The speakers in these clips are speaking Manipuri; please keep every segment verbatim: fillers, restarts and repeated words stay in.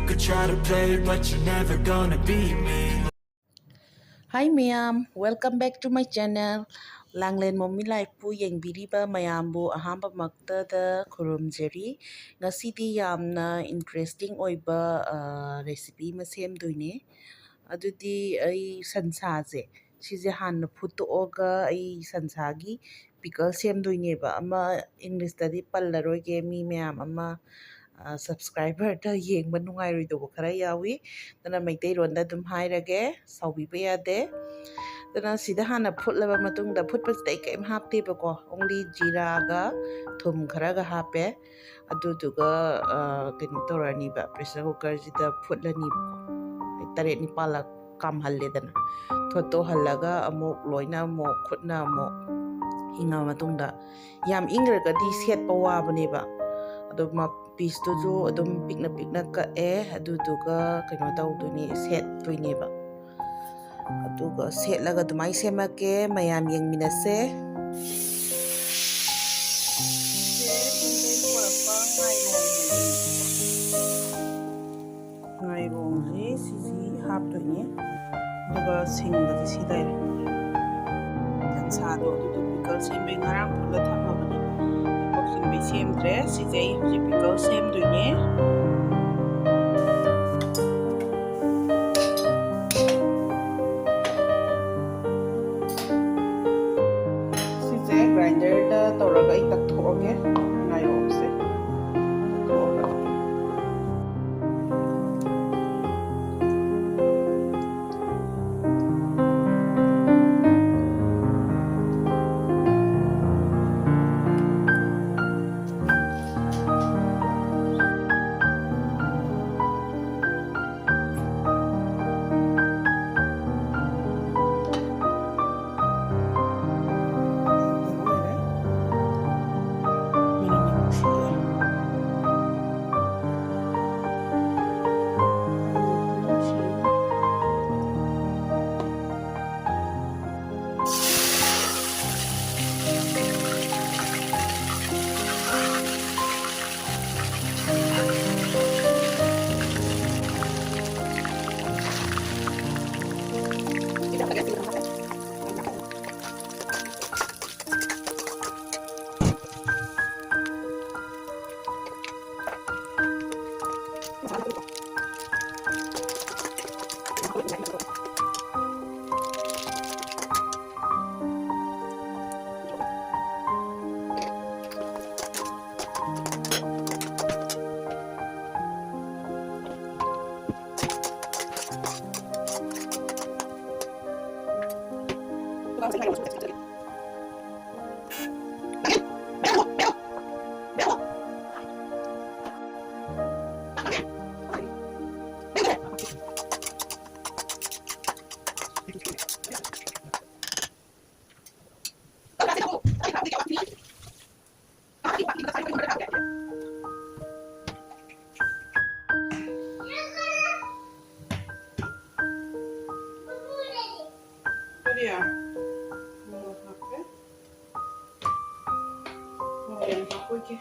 Could try to play, but you're never gonna beat me. Hi ꯃꯌꯥꯝ, welcome back to my channel. ꯂꯥꯡꯂꯦꯟ ꯃꯣꯃꯤ ꯂꯥꯏꯐꯄꯨ ꯌꯦꯡꯕꯤꯔꯤꯕ ꯃꯌꯥꯝꯕꯨ ꯑꯍꯥꯟꯕꯃꯛꯇꯗ ꯈꯨꯔꯨꯝꯖꯔꯤ꯫ ꯉꯁꯤꯗꯤ ꯌꯥꯝꯅ interesting ꯑꯣꯏꯕ recipe ꯑꯃ ꯁꯦꯝꯗꯣꯏꯅꯦ꯫ ꯑꯗꯨꯗꯤ ꯑꯩ ꯁꯟꯁꯥꯁꯦ, ꯁꯤꯁꯦ ꯍꯥꯟꯅ ꯐꯨꯠꯇꯣꯛꯑꯒ ꯑꯩ ꯁꯟꯁꯥꯒꯤ pickle ꯁꯦꯝꯗꯣꯏꯅꯦꯕ꯫ ꯑꯃ Englishꯇꯗꯤ ꯄꯜꯂꯔꯣꯏꯒꯦ, ꯃꯤ ꯃꯌꯥꯝ ꯑꯃ subscriberꯗ ꯌꯦꯡꯕ ꯅꯨꯡꯉꯥꯏꯔꯣꯏꯗꯧꯕ ꯈꯔ ꯌꯥꯎꯏ꯫ ꯑꯗꯨꯅ ꯃꯩꯇꯩꯂꯣꯟꯗ ꯑꯗꯨꯝ ꯍꯥꯏꯔꯒꯦ, ꯁꯥꯎꯕꯤꯕ ꯌꯥꯗꯦ꯫ ꯑꯗꯨꯅ ꯁꯤꯗ ꯍꯥꯟꯅ ꯐꯨꯠꯂꯕ ꯃꯇꯨꯡꯗ, ꯐꯨꯠꯄꯁꯤꯗ ꯑꯩ ꯀꯔꯤꯝ ꯍꯥꯞꯇꯦꯕꯀꯣ, only ꯖꯤꯔꯥꯒ ꯊꯨꯝ ꯈꯔꯒ ꯍꯥꯞꯄꯦ꯫ ꯑꯗꯨꯗꯨꯒ ꯀꯩꯅꯣ ꯇꯧꯔꯅꯤꯕ, pressure cookerꯁꯤꯗ ꯐꯨꯠꯂꯅꯤꯕꯀꯣ꯫ ꯑꯩ ꯇꯔꯦꯠ ꯅꯤꯄꯥꯜꯂꯛ ꯀꯥꯝꯍꯜꯂꯦꯗꯅ, ꯊꯣꯠꯇꯣꯛꯍꯜꯂꯒ ꯑꯃꯨꯛ ꯂꯣꯏꯅ ꯑꯃꯨꯛ ꯈꯨꯠꯅ ꯑꯃꯨꯛ ꯏꯪꯉ ꯃꯇꯨꯡꯗ, ꯌꯥꯝ ꯏꯪꯈ꯭ꯔꯒꯗꯤ ꯁꯦꯠꯄ ꯋꯥꯕꯅꯦꯕ꯫ ꯑꯗꯣ pieceꯇꯨꯁꯨ ꯑꯗꯨꯝ ꯄꯤꯛꯅ ꯄꯤꯛꯅ ꯀꯛꯑꯦ, ꯑꯗꯨꯗꯨꯒ ꯀꯩꯅꯣ ꯇꯧꯗꯣꯏꯅꯦ, ꯁꯦꯠꯇꯣꯏꯅꯦꯕ꯫ ꯑꯗꯨꯒ ꯁꯦꯠꯂꯒ ꯑꯗꯨꯃꯥꯏꯅ ꯁꯦꯝꯃꯛꯀꯦ, ꯃꯌꯥꯝ ꯌꯦꯡꯃꯤꯟꯅꯁꯦ꯫ ꯁꯤꯁꯦ ꯄꯨꯡ ꯇꯔꯦꯠ ꯄꯨꯔꯛꯄ ꯉꯥꯏꯔꯣꯡꯅꯦ꯫ ꯉꯥꯏꯔꯣꯡꯁꯦ ꯁꯤꯁꯤ ꯍꯥꯞꯇꯣꯏꯅꯦ꯫ ꯑꯗꯨꯒ ꯁꯤꯡꯕꯗꯤ ꯁꯤ ꯂꯩꯔꯦ꯫ ꯁꯟꯁꯥꯗꯣ ꯑꯗꯨꯗꯣ pickle ꯁꯦꯝꯕꯩ ꯉꯔꯥꯡ ꯐꯨꯠꯂ ꯊꯝꯃꯕꯅꯦ꯫ ꯍꯧꯖꯤꯛꯐꯥꯎ ꯁꯤꯡꯕꯩ ꯁꯦꯝꯗ꯭ꯔꯦ꯫ ꯁꯤꯁꯦ ꯑꯩ ꯍꯧꯖꯤꯛ pickle ꯁꯦꯝꯗꯣꯏꯅꯦ꯫ ꯁꯤꯁꯦ grinderꯗ ꯇꯧꯔꯒ ꯑꯩ ꯇꯛꯊꯣꯛꯑꯒꯦ꯫ ꯉꯥꯏꯔꯣꯡꯁꯦ ꯇꯛꯊꯣꯛꯑꯒ꯫ ꯀꯔꯤ? ꯃꯣꯔꯣꯛ ꯍꯥꯞꯄꯦ꯫ ꯃꯣꯔꯣꯛ ꯌꯥꯝ ꯍꯥꯞꯄꯣꯏꯒꯦ꯫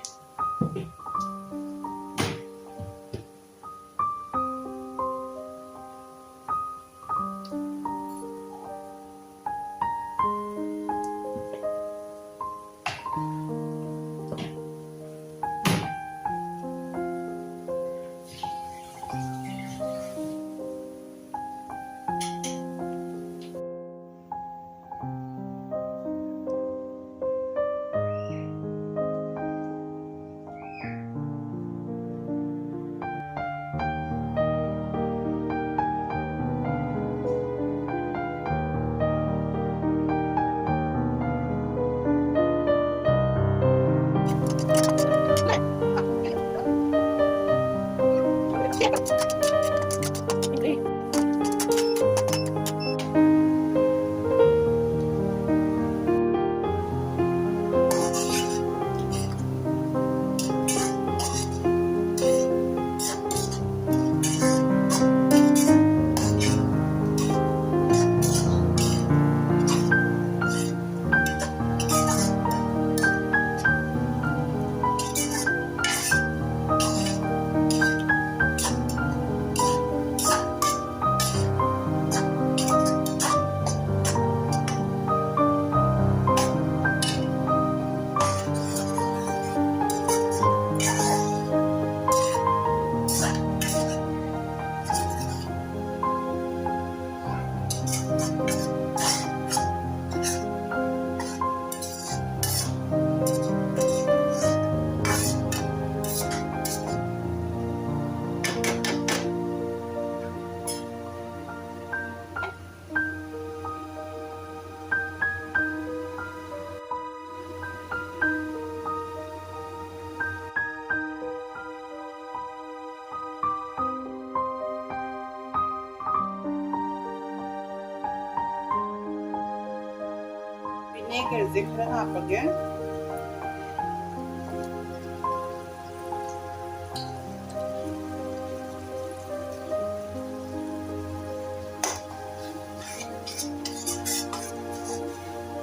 ꯁꯦ ꯈꯔ ꯍꯥꯞꯄꯒꯦ꯫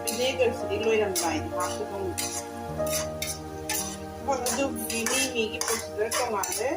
ꯚꯤꯅꯦꯒꯔꯁꯤꯗꯤ ꯂꯣꯏꯔꯝꯗꯥꯏꯗ ꯍꯥꯞꯀꯗꯧꯅꯤ꯫ ꯍꯣꯏ, ꯑꯗꯨꯕꯨꯗꯤ ꯃꯤ ꯃꯤꯒꯤ ꯄ꯭ꯔꯣꯁꯤꯖꯔ ꯇꯣꯉꯥꯜꯂꯦ꯫